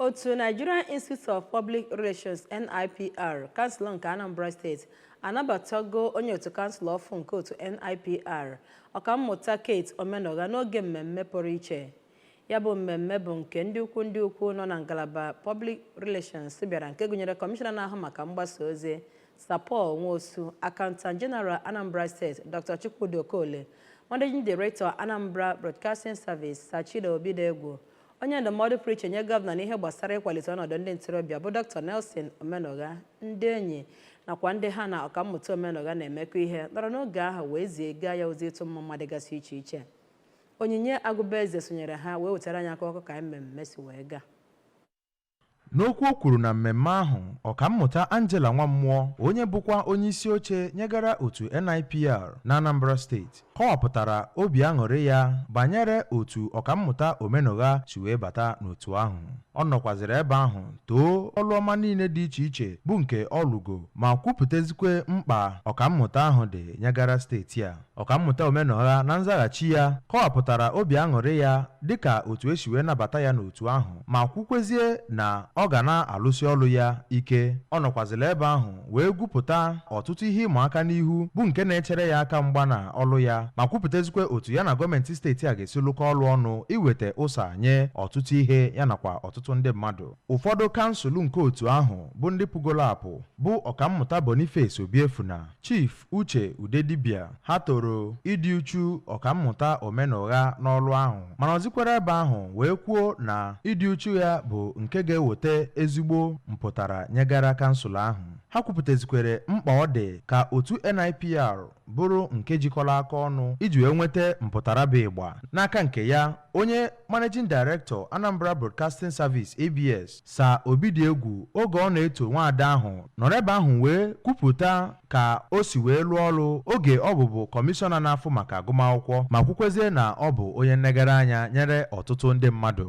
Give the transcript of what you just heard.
Otu Nigerian Institute of Public Relations, NIPR, kansụl nke Anambra Steeti anabatago onye otu kansụl ọfụ nke otu NIPR, Ọkammụta Kate Omenugha, n'oge mmemme pụrụ iche. Ya bụ mmemme bụ nke ndị ukwu nọ na ngalaba Public Relations bịara, nke gụnyere kọmishọna na-ahụ maka mgbasa ozi, Sir Paul Nwosu, Accountant General Anambra Steeti, Dr. Chukwudi Okole, Managing Director, Anambra Broadcasting Service, Sir Chido Obidegwu, onye ndụmọdụ pụrụ iche nye gọvanọ n'ihe gbasara ịkwalite ọnọdụ ndị ntorobịa bụ Dr. Nelson Omenugha, ndị enyi nakwa ndị ha na Ọkammụta Omenugha na-emekọ ihe nọrọ n'oge ahụ wee ziga ya ozi ịtụ mma dịgasị iche iche. Onyinye Agụbaeze sonyere ha wee wetara anyị akụkọ ka mmemme si wee gaa. N'okwu o kwuru na mmemme ahụ, Ọkammụta Angela Nwammụọ, onye bụkwa onye isi oche nyegara otu NIPR na Anambra Steeti, kọwapụtara obi aṅụrị ya banyere otu Ọkammụta Omenugha si wee bata n'otu ahụ. Ọ nọkwaziri ebe ahụ too ọlụ ọma niile dị iche iche bụ nke ọ lụgo, ma kwupụtazikwe mkpa ọkammụta ahụ dị nyegara steeti a. Ọkammụta Omenugha, na nzaghachi ya, kọwapụtara obi aṅụrị ya dịka otu esi wee nabata ya n'otu ahụ, ma kwukwezie na ọ ga na-alụsi ọlụ ya ike. Ọ nọkwazila ebe ahụ wee gwupụta ọtụtụ ihe ịma aka n'ihu bụ nke na-echere ya aka mgba na ọlụ ya, ma kwupụtazikwe otu ya na gọọmenti steeti a ga-esi lụkọ ọlụ ọnụ iweta ụsa nye ọtụtụ ihe ya nakwa ọtụtụ ndị mmadụ. Ụfọdụ kansụl nke otu ahụ bụ ndị pụgolo apụ bụ Ọkammụta Boniface Obiefuna, Chief Uche Udedibia, ha toro ịdị uchu Ọkammụta Omenugha n'ọlụ ahụ, mana ọzikwara ebe ahụ wee kwuo na ịdị uchu ya bụ nke ga-eweta ezigbo mpụtara nyegara kansụl ahụ. Ha kwupụtazikwere mkpa ọ dị ka otu NIPR bụrụ nke jikọrọ aka ọnụ iji wee nweta mpụtara bụ ịgba. N'aka nke ya, onye Managing Director, Anambra Broadcasting Service, ABS, Sir Obidiegwu, oge ọ na-eto nwaada ahụ, nọrọ ebe ahụ wee kwupụta ka o si wee lụọ ọrụ oge ọ bụbụ kọmishọna na-afụ maka agụmakwụkwọ, ma kwukwezie na ọ bụ onye nnegara anya nyere ọtụtụ ndị mmadụ.